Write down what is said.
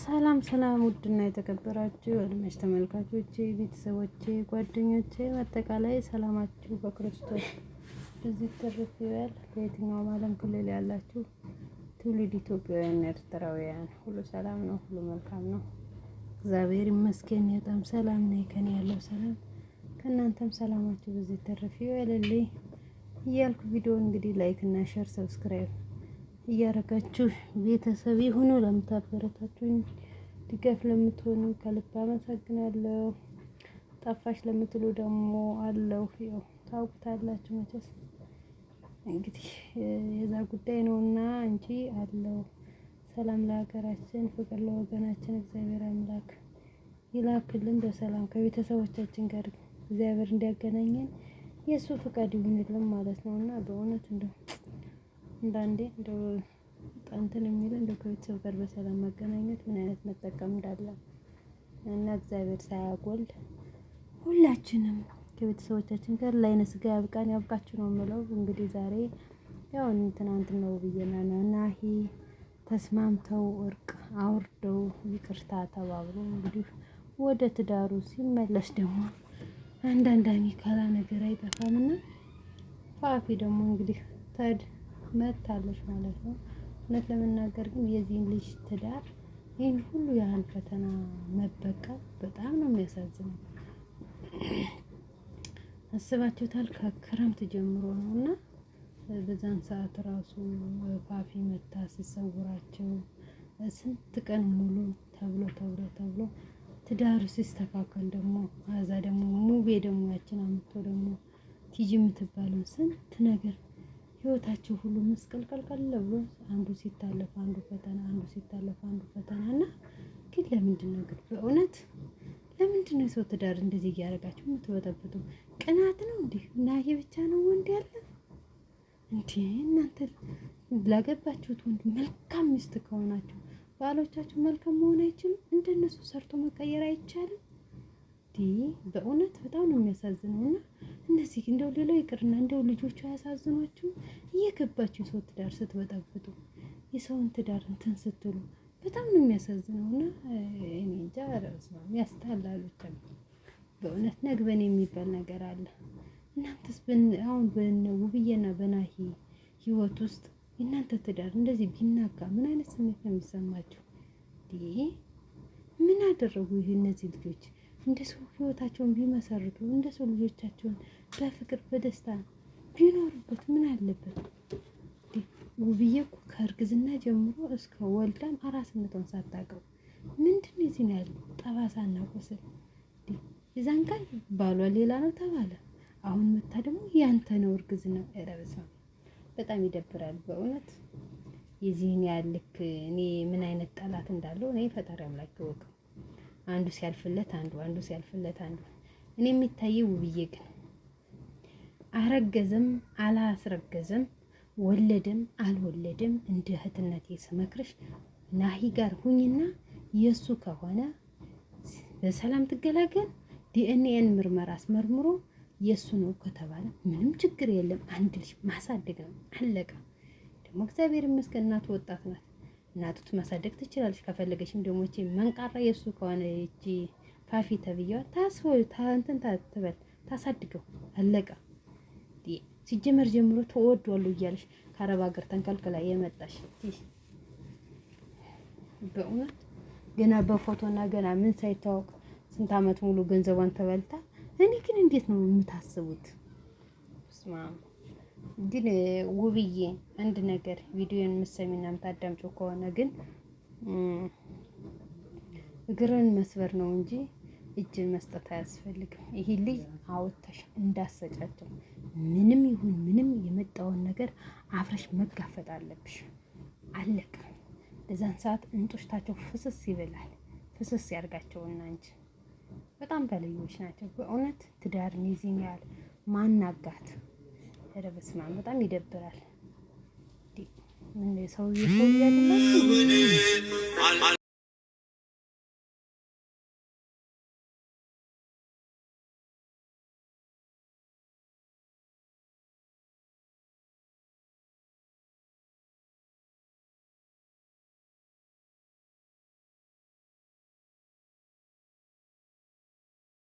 ሰላም ሰላም፣ ውድና የተከበራችሁ አድማጭ ተመልካቾቼ፣ ቤተሰቦቼ፣ ጓደኞቼ አጠቃላይ ሰላማችሁ በክርስቶስ በዚህ ትርፍ ይበል። በየትኛውም ዓለም ክልል ያላችሁ ትውልድ ኢትዮጵያውያን፣ ኤርትራውያን ሁሉ ሰላም ነው፣ ሁሉ መልካም ነው። እግዚአብሔር ይመስገን በጣም ሰላም ነኝ። ከኔ ያለው ሰላም ከእናንተም ሰላማችሁ በዚህ ትርፍ ይበልልኝ እያልኩ ቪዲዮ እንግዲህ like እና share subscribe እያረጋችሁ ቤተሰብ የሆኑ ለምታበረታቱኝ ድጋፍ ለምትሆኑ ከልብ አመሰግናለሁ። ጠፋሽ ለምትሉ ደግሞ አለሁ። ያው ታውቁታላችሁ መቼስ እንግዲህ የዛ ጉዳይ ነውና እንጂ አለው። ሰላም ለሀገራችን፣ ፍቅር ለወገናችን እግዚአብሔር አምላክ ይላክልን። በሰላም ከቤተሰቦቻችን ጋር እግዚአብሔር እንዲያገናኘን የእሱ ፍቃድ ይሁንልን ማለት ነው እና በእውነት እንደው አንዳንዴ እንደው እንትን የሚል እንደው ከቤተሰብ ጋር በሰላም መገናኘት ምን አይነት መጠቀም እንዳለ እና እግዚአብሔር ሳያጎል ሁላችንም ከቤተሰቦቻችን ጋር ለዓይነ ስጋ ያብቃን ያብቃችሁ ነው የምለው። እንግዲህ ዛሬ ያው ትናንት ነው ብዬና ናሂ ተስማምተው እርቅ አውርደው ይቅርታ ተባብሎ እንግዲህ ወደ ትዳሩ ሲመለስ ደግሞ አንዳንድ አሚካላ ነገር አይጠፋምና ፋፊ ደግሞ እንግዲህ ተድ መታለች ማለት ነው። እውነት ለመናገር ግን የዚህን ልጅ ትዳር ይህን ሁሉ ያህል ፈተና መበቀል በጣም ነው የሚያሳዝነው። አስባችሁታል? ከክረምት ጀምሮ ነው እና በዛን ሰዓት ራሱ ፋፊ መታ ሲሰውራቸው ስንት ቀን ሙሉ ተብሎ ተብሎ ተብሎ ትዳሩ ሲስተካከል ደግሞ አዛ ደግሞ ሙቤ ደግሞ ያችን አምጥቶ ደግሞ ቲጂ የምትባለው ስንት ነገር ህይወታቸው ሁሉ ምስቅልቅልቅል ብሎ አንዱ ሲታለፍ አንዱ ፈተና፣ አንዱ ሲታለፍ አንዱ ፈተና እና ግን ለምንድን ነው ግን በእውነት ለምንድን ነው የሰው ትዳር እንደዚህ እያደረጋችሁ የምትበጠብጡ? ቅናት ነው እንዲህ እና ይሄ ብቻ ነው ወንድ ያለ እንዴ? እናንተ ላገባችሁት ወንድ መልካም ሚስት ከሆናችሁ ባሎቻችሁ መልካም መሆን አይችሉም? እንደነሱ ሰርቶ መቀየር አይቻልም? በእውነት በጣም ነው የሚያሳዝነው። እና እነዚህ እንደው ሌላው ይቅርና እንደው ልጆቹ አያሳዝኗችሁ? እየገባችሁ የሰው ትዳር ስትበጠብጡ የሰውን ትዳር እንትን ስትሉ በጣም ነው የሚያሳዝነው። እና እኔ እንጃ ያስጠላል። ብቻ በእውነት ነግበን የሚባል ነገር አለ። እናንተስ አሁን በነ ውብዬና በናሂ ህይወት ውስጥ የእናንተ ትዳር እንደዚህ ቢናጋ ምን አይነት ስሜት ነው የሚሰማችሁ? ምን አደረጉ ይህ እነዚህ ልጆች? እንደ ሰው ህይወታቸውን ቢመሰርቱ እንደ ሰው ልጆቻቸውን በፍቅር በደስታ ቢኖሩበት ምን አለበት? ውብዬ እኮ ከእርግዝና ጀምሮ እስከ ወልዳም አራስነቷን ሳታውቀው ምንድን ነው የዚህን ያህል ጠባሳና ቁስል? የዛን ቀን ባሏ ሌላ ነው ተባለ። አሁን መታ ደግሞ ያንተ ነው እርግዝና። ኧረ በስመ አብ በጣም ይደብራል በእውነት። የዚህን ያህል ልክ እኔ ምን አይነት ጠላት እንዳለው እኔ ፈጣሪ አምላክ ይወቀው። አንዱ ሲያልፍለት አንዱ አንዱ ሲያልፍለት አንዱ። እኔ የሚታየው ውብዬ ግን አረገዘም አላስረገዘም ወለደም አልወለደም እንደ እህትነቴ ስመክርሽ ናሂ ጋር ሁኝና የእሱ ከሆነ በሰላም ትገላገል። ዲኤንኤን ምርመራ አስመርምሮ የእሱ ነው ከተባለ ምንም ችግር የለም። አንድ ልጅ ማሳደግ ነው፣ አለቀ። ደግሞ እግዚአብሔር ይመስገን እናቱ ወጣት ናት። እናቱት ማሳደግ ትችላለች። ከፈለገችም ደግሞ እቺ መንቃራ የእሱ ከሆነ እቺ ፋፊ ተብዬዋ ታስቦ እንትን ትበል ታሳድገው፣ አለቀ። ሲጀመር ጀምሮ ተወዷሉ እያለሽ ከአረብ ሀገር ተንከልክላ የመጣሽ በእውነት ገና በፎቶና ገና ምን ሳይታወቅ ስንት ዓመት ሙሉ ገንዘቧን ተበልታ። እኔ ግን እንዴት ነው የምታስቡት? ስማ ግን ውብዬ አንድ ነገር ቪዲዮን የምትሰሚና የምታዳምጪው ከሆነ ግን እግርን መስበር ነው እንጂ እጅን መስጠት አያስፈልግም። ይሄ ልጅ አወጥተሽ እንዳሰጫቸው ምንም ይሁን ምንም የመጣውን ነገር አፍረሽ መጋፈጥ አለብሽ። አለቀ። በዛን ሰዓት እንጦሽታቸው ፍስስ ይበላል። ፍስስ ያርጋቸውና እንጂ በጣም በልዮች ናቸው በእውነት ትዳርን የዚህን ያህል ማናጋት ኧረ በስመ አብ በጣም ይደብራል። ምን ሰውዬ ሰው